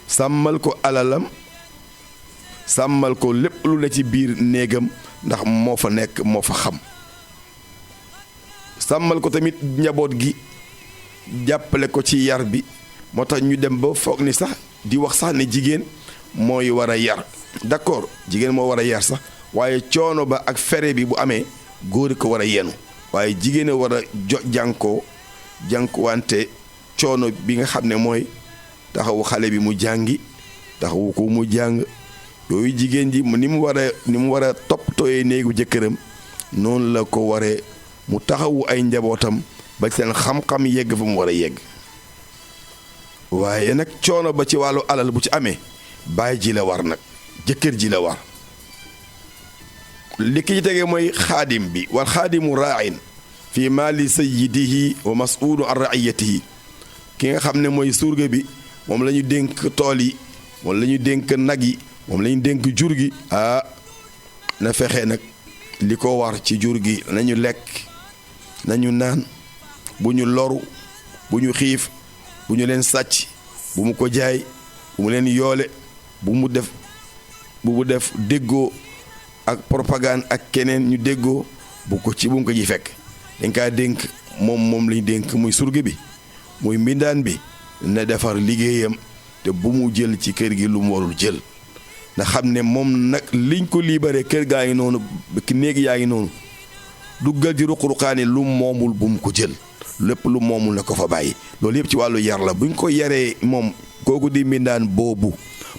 sàmmal ko alalam sàmmal ko lépp lu ne ci biir néegam ndax moo fa nekk moo fa xam sàmmal ko tamit njaboot gi jàppale ko ci yar bi moo tax ñu dem ba foog ni sax di wax sax ne jigéen mooy war a yar d'accord jigéen moo war a yar sax waaye coono ba ak fere bi bu amee góor ko war a yenu waaye jigéen a war a jànkuwante coono bi nga xam ne mooy taxawu xale bi mu jàngi taxawu ko mu jàng yooyu jigéen ji ni mu war a toppatooyee néegu jëkkëram noonu la ko waree mu taxawu ay njabootam ba seen xam-xam yegg fa mu war a yegg waaye nag coono ba ci wàllu alal bu ci amee baay ji la war nag jëkkër ji la war li ki ci tegee mooy xaadim bi wal xaadimu raa'in fi maali sayyidihi wa mas'uulu an ra'iyatihi ki nga xam ne mooy surga bi moom la ñu dénk tool yi moom la ñu dénk nag yi moom la ñu dénk jur gi na fexe nag li ko war ci jur gi nañu lekk nañu naan bu ñu loru bu ñu xiif bu ñu leen sàcc bu mu ko jaay bu mu leen yoole bu mu def déggoo ak propagande ak keneen ñu déggoo bu mu ko ji fekk dañ kaa dénk moom lañ dénk muy surga bi muy mbindaan bi na defar liggéeyam te bu mu jël ci kër gi lu mu warul jël na xam ne moom nag liñ ko libéré kër gaa ngi noonu néeg yaa ngi noonu duggal ci ruq-ruqaani lu moomul bu mu ko jël lépp lu moomul na ko fa bàyyi loolu yëpp ci wàllu yar la buñ ko yaree moom kooku di mbindaan boobu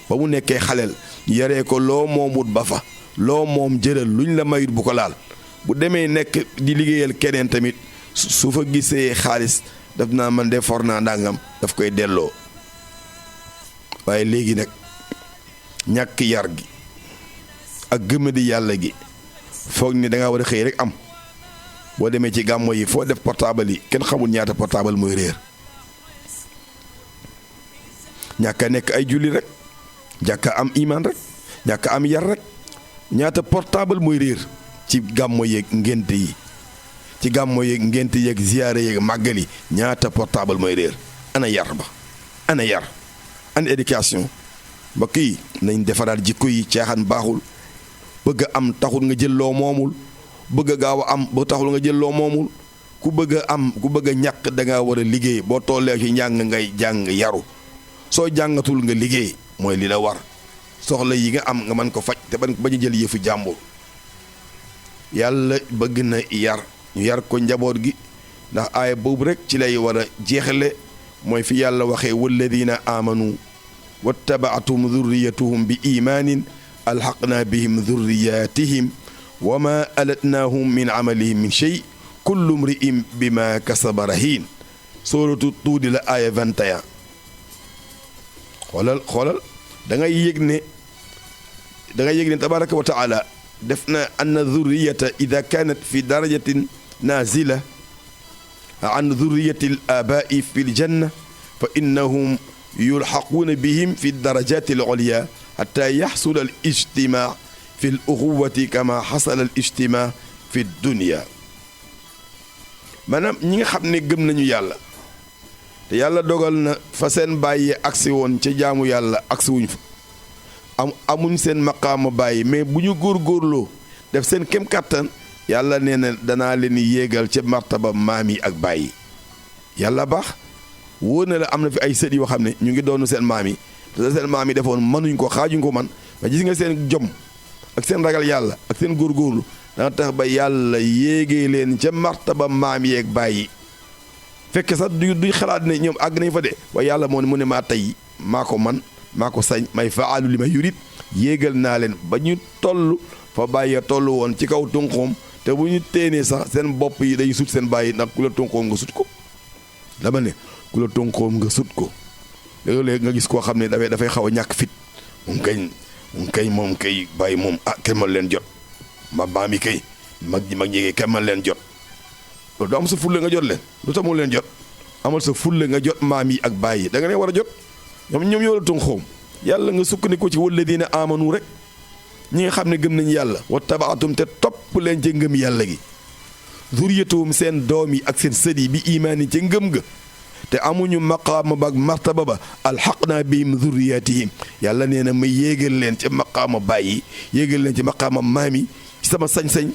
ba mu nekkee xaleel yaree ko loo moomut ba fa loo moom jëlal luñ la mayut bu ko laal bu demee nekk di liggéeyal keneen tamit su fa gisee xaalis daf naa man de for naa ndàngam daf koy delloo waaye léegi nag ñàkk yar gi ak gëmadi yàlla gi foog ni da ngaa war a xëy rek am boo demee ci gàmmo yi foo def portable yi kenn xamul ñaata portable mooy réer ñàkk a nekk ay julli rek ñàkk a am iman rek ñàkk a am yar rek ñaata portable mooy réer ci gàmmo yeeg ngént yi ci gàmmo yeeg ngént yeeg ziyaare yeeg màggal yi ñaata portable mooy réer ana yar ba ana yar ana éducation mbokk yi nañ defaraat jikko yi caaxaan baaxul bëgg a am taxul nga jël loo moomul bëgg a gaaw a am ba taxul nga jël loo moomul ku bëgg a am ku bëgg a ñàkk da ngaa war a liggéey boo tollee ci njàng ngay jàng yaru soo jàngatul nga liggéey mooy li la war soxla yi nga am nga mën ko faj te bañ a jël yëfu jàmbur yàlla bëgg na yar ñu yar ko njaboot gi ndax aaya boobu rek ci lay war a jeexale mooy fi yàlla waxee walladina amanu wattabaatum dhurriyatuhum bi imaanin alxaqna bihim dhurriyatihim wa ma alatnaahum min amalihim min shay kullu mri'in bima kasaba rahin suratu tuudi la aaya 21 xoolal da ngay yëg ne tabaraka wa taala def na anna dhurriyata ida kanat fi darajatin nazila an dhurriyati al abai fi l janna fa innahum yulxaquuna bihim fi darajati al ulya xata yaxsula al ijtimaa fi l uxuwati kama xasala al ijtimaa fi dunia. maanaam ñi nga xam ne gëm nañu yàlla te yàlla dogal na fa seen bàyyi agsi woon ca jaamu yàlla agsi wuñ fa amuñ seen maqaama bàyyi mais bu ñu góorgóorloo def seen kem kàttan yàlla nee na danaa leen yéegal ca martaba maam yi ak bàyyi. yàlla baax wóor na la am na fi ay sët yoo xam ne ñu ngi doonu seen maam yi te seen maam yi defoon mënuñ ko xaajuñ ko man mais gis nga seen jom ak seen ragal yàlla ak seen góorgóorlu dana tax ba yàlla yéegee leen ca martaba maam yeeg bàyyi. fekk sax duy xalaat ne ñoom àgg nañ fa de waaye yàlla moo ne mu ne maa tey maa ko man maa ko sañ may faalu li ma yurit yéegal naa leen ba ñu toll fa bàyyee toll woon ci kaw tunqoom te bu ñu téenee sax seen bopp yi day sut seen bàyyi ndax ku la tunqoom nga sut ko. dama ne ku la tunqoom nga sut ko léeg-léeg nga gis koo xam ne dafay xaw a ñàkk fit moom kay bàyyi moom kenn mën leen jot maam yi kay mag ñi kenn mën leen jot. loolu doo am sa fulle nga jot leen lu tax mu leen jot amal sa fulle nga jot maam yi ak bàyyi da nga leen war a jot ñoom ñoo la tunqoom yàlla nga sukkandiku ci walladina amanu rek ñi nga xam ne gëm nañu yàlla wa tabaatum te topp leen ca ngëm yàlla gi zuriyatuhum seen doom yi ak seen sët yi bi imaan yi ca ngëm ga te amuñu maqaama ba ak martaba ba alxaqnaa bihim zurriyatihim yàlla nee na ma yéegal leen ca maqaama bàyyi yéegal leen ci maqaama maam yi ci sama sañ-sañ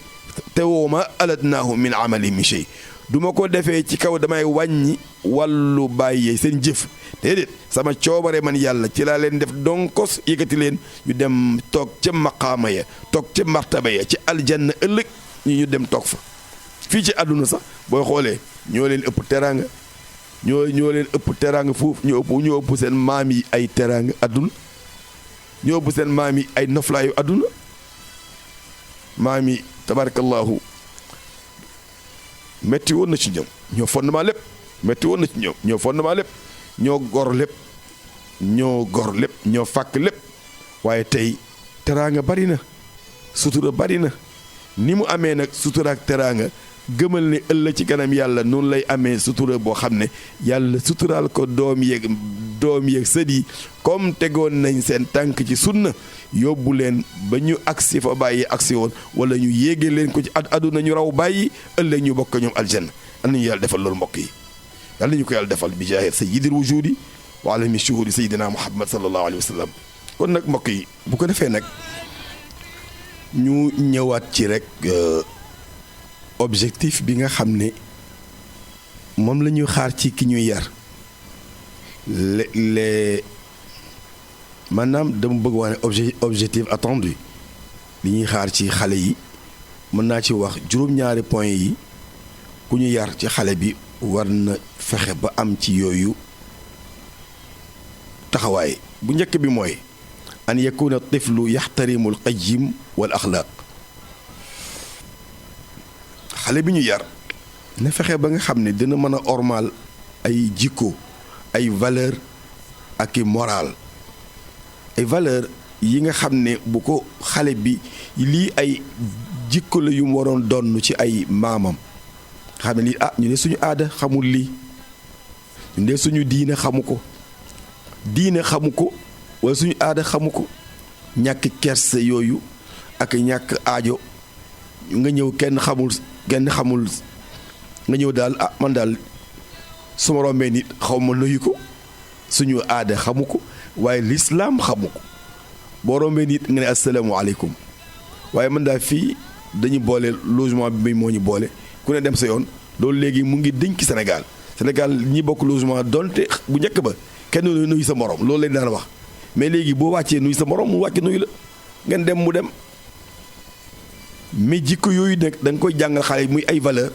te woo ma alatnaahu min amali min shay du ma ko defee ci kaw damay wàññi wàllu bàyyee seen jëf déedéet sama coobare man yàlla ci laa leen def donkos yëkkati leen ñu dem toog ca maqaama ya toog ca martaba ya ci aljanna ëllëg ñu dem toog fa fii ci àdduna sax booy xoolee ñoo leen ëpp teraanga ñoo leen ëpp teraanga foofu ñoo ëpp seen maam yi ay teraanga àdduna ñoo ëpp seen maam yi ay noflaayu àdduna maam yi tabarakallahu metti woon na ci ñoom ñoo fondement lépp metti woon na ci ñoom ñoo fondement lépp ñoo gor lépp ñoo fàkk lépp waaye tey teraanga bari na sutura bari na ni mu amee nag sutura ak teraanga gëmal ne ëllëg ci kanam yàlla noonu lay amee sutura boo xam ne yàlla suturaal ko doom yeeg sët yi comme tegoon nañ seen tànk ci sunna yóbbu leen ba ñu agsi fa bàyyi agsi woon wala ñu yéege leen ko ci àdduna ñu raw bàyyi ëllëg ñu bokk ñoom aljanna am nañu yàlla defal loolu mbokk yi yàlla ñu ko yàlla defal bi jaahi sayyidil wujudi wa alami shuhudi sayyidina muhammad sallallahu alayhi wa sallam. kon nag mbokk yi bu ko defee nag ñu ñëwaat ci rek objectif bi nga xam ne moom la ñuy xaar ci ki ñuy yar les maanaam dama bëgg wax ne objectif attendu li ñuy xaar ci xale yi mën naa ci wax juróom-ñaari point yi ku ñu yar ci xale bi war na fexe ba am ci yooyu taxawaay bu njëkk bi mooy an yakuna tiflu yaxtarimu al qayim wal axlaaq xale bi ñu yar na fexe ba nga xam ne dina mën a ormal ay jikko ay valeur ak i moral ay valeur yi nga xam ne bu ko xale bi lii ay jikko la yu mu waroon donn ci ay maamam xam ne lii ñu ne suñu aada xamul lii ñu ne suñu diine xamu ko wala suñu aada xamu ko ñàkk kerse yooyu ak ñàkk aajo nga ñëw kenn xamul nga ñëw daal man daal su ma rombee nit xaw ma nuyu ko suñu aada xamu ko waaye lislaam xamu ko boo rombee nit nga ne asalaamaaleykum waaye man daal fii dañu boole logement bi moo ñu boole ku ne dem sa yoon loolu léegi mu ngi dënk Sénégal ñi bokk logement donte bu njëkk ba kenn nuyu sa morom loolu lañ daan wax mais léegi boo wàccee nuyu sa morom mu wàcce nuyu la ngeen dem mu dem mais jikko yooyu nag da nga koy jàngal xale yi muy ay valeur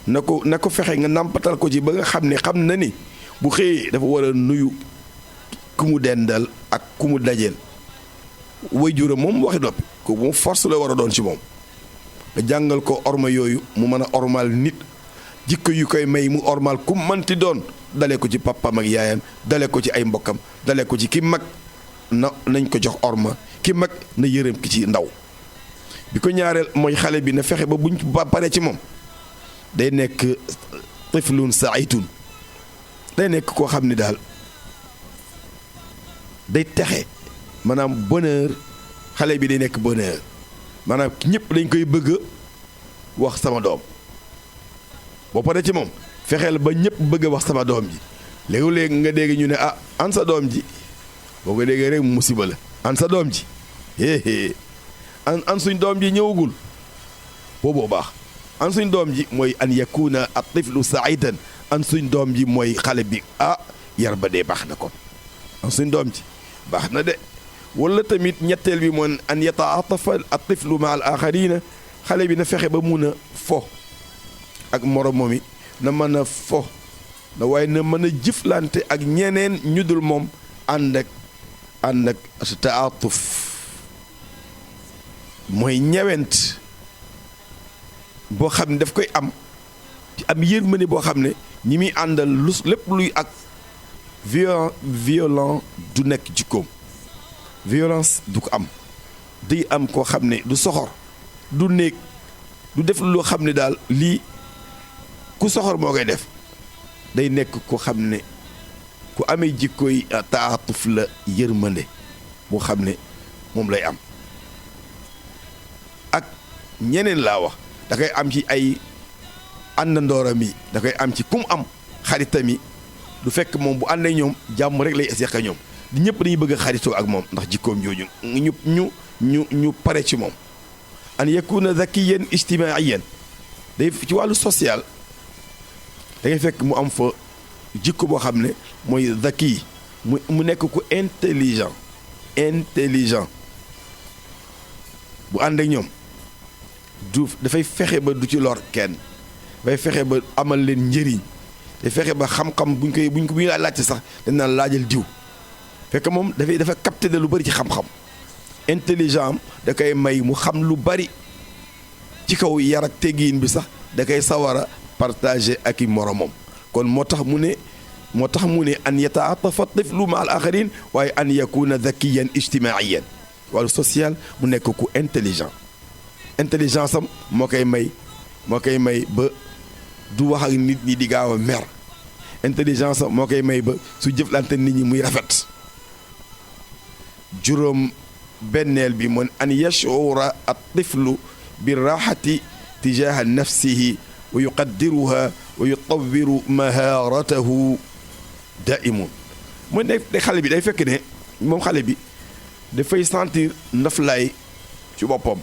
na ko fexe nga nàmpatal ko ci ba nga xam ne xam na ni bu xëyee dafa war a nuyu ku mu dendal ak ku mu dajeel waajuram moom waxi noppi ko moom force la war a doon ci moom nga jàngal ko orma yooyu mu mën a ormal nit jikko yu koy may mu ormal ku manti doon dale ko ci papaam ak yaayam dale ko ci ay mbokkam dale ko ci ki mag nañ ko jox orma ki mag na yërëm ki ci ndaw bi ko ñaareel mooy xale bi na fexe ba buñ paree ci moom day nekk tiflun saaytun day nekk koo xam ne daal day texe maanaam bonheur xale bi day nekk bonheur maanaam ñëpp dañ koy bëgg wax sama doom boo paree ci moom fexeel ba ñëpp bëgg a wax sama doom ji léegi-léegi nga dégg ñu ne ah an sa doom ji boo ko déggee rek musiba la an sa doom ji an suñ doom ji ñëwagul booboo baax an suñ doom ji mooy an yakuna at tiflu saidan an suñ doom ji mooy xale bi ah yar ba dee baax na kon an suñ doom ji baax na de wala tamit ñetteel bi moom an yataatafa at tiflu ma al axarina xale bi na fexe ba mun a fo ak moromam yi na mën a fo na waaye na mën a jëflante ak ñeneen ñu dul moom ànd ak taatuf mooy ñewent boo xam ne daf koy am yërmande boo xam ne ñi muy àndal lu lépp luy ak violent du nekk jikkoom violence du ko am day am koo xam ne du soxor du néeg du def loo xam ne daal lii ku soxor moo koy def day nekk ko xam ne ku amee jikkoy taatuf la yërmande boo xam ne moom lay am ak ñeneen laa wax da koy am ci ay àndandooram yi da koy am ci kum am xaritam yi du fekk moom bu ànd ak ñoom jàmm rek lay seq ñoom di ñëpp dañuy bëgg a xaritoo ak moom ndax jikkoom jooju ñu pare ci moom an yakuna zakiyan ijtimaiyan day ci wàllu social da ngay fekk mu am fa jikko boo xam ne mooy zaki mu nekk ku intelligent bu ànd ak ñoom du dafay fexe ba du ci lor kenn dafay fexe ba amal leen njëriñ te fexe ba xam-xam bu ñu laa laajte sax dañ naan laajal diw fekk moom dafa capté de lu bari ci xam-xam intelligent am da koy may mu xam lu bari ci kaw yar ak teggiin bi sax da koy sawara partager ak i moromam kon moo tax mu ne an yataatafa tiflu ma al axarin waaye an yakuna zakiyan ijtimaiyan wàllu social mu nekk ku intelligence am moo koy may ba du wax ak nit ñi di gaaw a mer intelligence am moo koy may ba su jëflante nit ñi muy rafet juróom benneel bi moon an yashura at tiflu bi raxati tijaha nafsihi wa yuqaddiruha wa yutawiru maharatahu daimun mooy ne xale bi day fekk ne moom xale bi dafay sentir noflaay ci boppam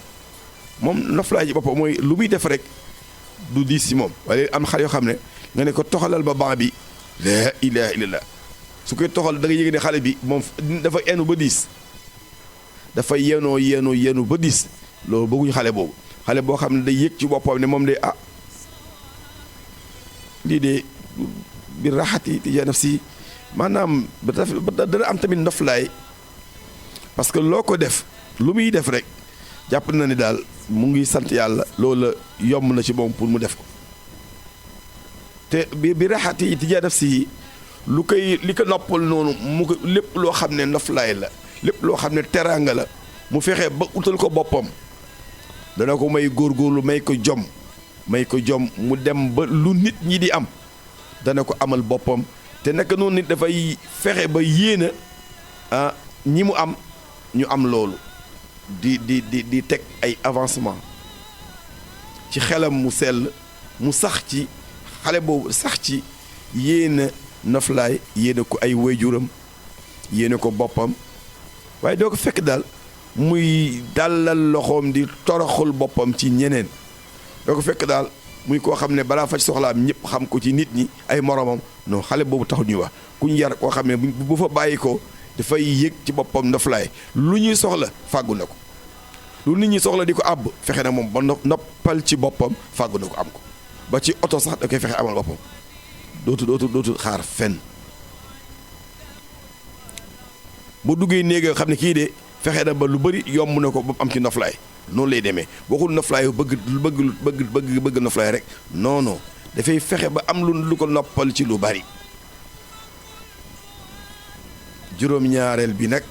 moom noflaay ci boppam mooy lu muy def rek du diis si moom wala am xale yoo xam ne nga ne ko toxalal ba banc bi la ilaha illallah su koy toxal da nga yëg ne xale bi moom dafa enu ba diis dafa yenu ba diis loolu bëgguñu xale boobu xale boo xam ne day yëg ci boppam ne moom de lii de bi raxati tija nafsi maanaam dana am tamit noflaay parce que loo ko def lu muy def rek jàpp na ni daal mu ngi sant yàlla loola yomb na ci moom pour mu def ko te bi raxati tija nafsi li ko noppal noonu mu ko lépp loo xam ne noflaay la lépp loo xam ne teraanga la mu fexe ba utal ko boppam dana ko may góorgóorlu may ko jom mu dem ba lu nit ñi di am dana ko amal boppam te naka noonu nit dafay fexe ba yéena ñi mu am ñu am loolu di teg ay avancement ci xelam mu sell mu sax ci xale boobu sax ci yéena noflaay yéena ko ay waajuram yéena ko boppam waaye doo ko fekk daal muy dàllal loxoom di toroxul boppam ci ñeneen doo ko fekk daal muy koo xam ne balaa faj soxlaam ñëpp xam ko ci nit ñi ay moromam non xale boobu taxu ñuy wax kuñ yar koo xam ne bu fa bàyyi ko dafay yëg ci boppam noflaay lu ñuy soxla fàggu na ko lu nit ñi soxla di ko àbb fexe na moom ba noppal ci boppam fàggu na ko am ko ba ci oto sax da koy fexe amal boppam dootu xaar fenn bu duggee néega xam ne kii de fexe na ba lu bari yomb na ko ba am ci noflaay noonu lay demee waxul noflaay bëgg noflaay rek non dafay fexe ba am lu ko noppal ci lu bari juróom-ñaareel bi nag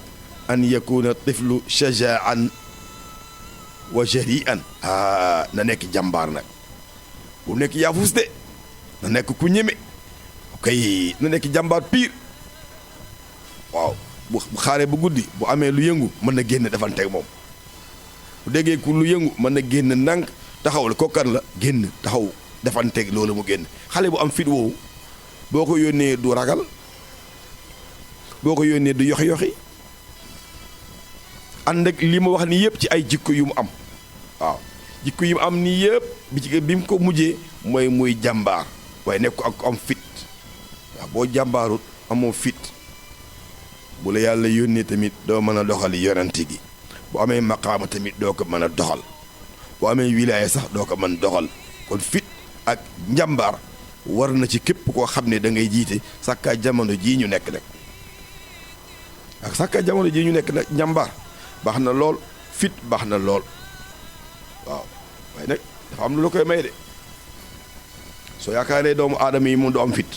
an yakuna tiflu shajaan wa jarian na nekk jàmbaar nag bu nekk yaafus de na nekk ku ñeme kay na nekk jàmbaar piir waaw bu xaaree bu guddi bu amee lu yëngu mën na génn defanteeg moom bu déggee ku lu yëngu mën na génn ndànk taxawal kokkan la génn taxaw defanteeg loolu mu génn. xale bu am fit woowu boo ko yónnee du ragal boo ko yónnee du yoxi ànd ak li ma wax ni yëpp ci ay jikko yu mu am waaw jikko yu mu am nii yëpp bi mu ko mujjee mooy muy jàmbaar waaye nekk ko ak am fit waaw boo jàmbaarut amoo fit bu la yàlla yónnee tamit doo mën a doxal yonent gi bu amee maqaama tamit doo ko mën a doxal bu amee wilaaya sax doo ko mën doxal kon fit ak njàmbaar war na ci képp koo xam ne da ngay jiite sàkkaa jamono jii ñu nekk nag ak sàkkaa jamono jii ñu nekk nag njàmbaar baax na lool fit baax na lool waaw waaye nag dafa am lu la koy may de soo yaakaaree doomu aadama yi moom du am fit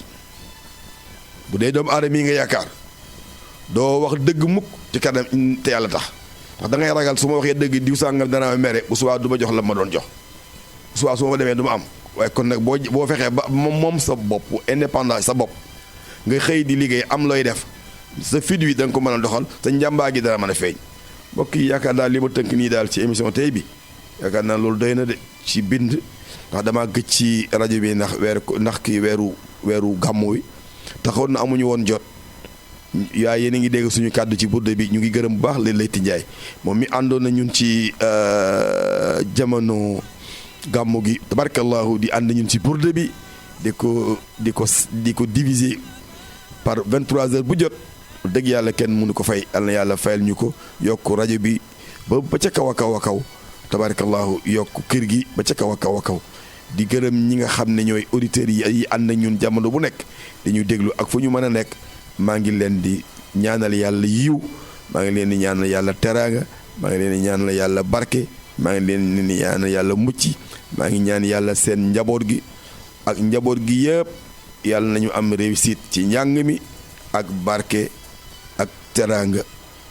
bu dee doomu aadama yi nga yaakaar doo wax dëgg mukk ci kanam te yàlla tax ndax da ngay ragal su ma waxee dëgg diw sàngam dana ma mere bu subaa du ma jox la ma doon jox bu subaa su ma demee du ma am waaye kon nag boo fexee ba moom sa bopp indépendant sa bopp nga xëy di liggéey am looy def sa fit wi da nga ko mën a doxal sa njàmbaa gi dana mën a feeñ mbokk yi yaakaar daal li ma tënk nii daal ci émission tey bi yaakaar naa loolu doy na de ci bind ndax damaa gëj ci rajo bi ndax kii weeru gàmmu wi taxoon na amuñu woon jot yaa yéen a ngi dégg suñu kàddu ci burde bi ñu ngi gërëm bu baax leen Leyti Ndiaye moom mi àndoon na ñun ci jamono gàmmu gi tabarakallahu di ànd ñun ci burde bi di ko diviser par 23h bu jot dëgg yàlla kenn mënu ko fay al na yàlla fayal ñu ko yokk rajo bi ba ca kaw a kaw a kaw tabarakallahu yokk kër gi ba ca kaw a kaw a kaw di gërëm ñi nga xam ne ñooy auditeurs yi ànd ak ñun jamono bu nekk dañuy déglu ak fu ñu mën a nekk maa ngi leen di ñaanal yàlla yiw maa ngi leen di ñaanal yàlla teraanga maa ngi leen di ñaanal yàlla barke maa ngi leen di ñaanal yàlla mucc maa ngi ñaan yàlla seen njaboot gi ak njaboot gi yëpp yàlla nañu am réussite ci njàng mi ak barke ak teraanga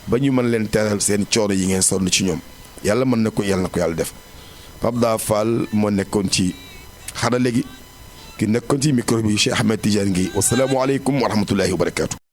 ba ñu mën leen teral seen coono yi ngeen sonn ci ñoom yàlla mën na ko yàlla def Pape Da Fall moo nekkoon ci xarale gi ki nekkoon ci micro bi Cheikh Ahmed Tidiane Guèye wasalaamualeykum wa rahmatullahi wa barakaatu.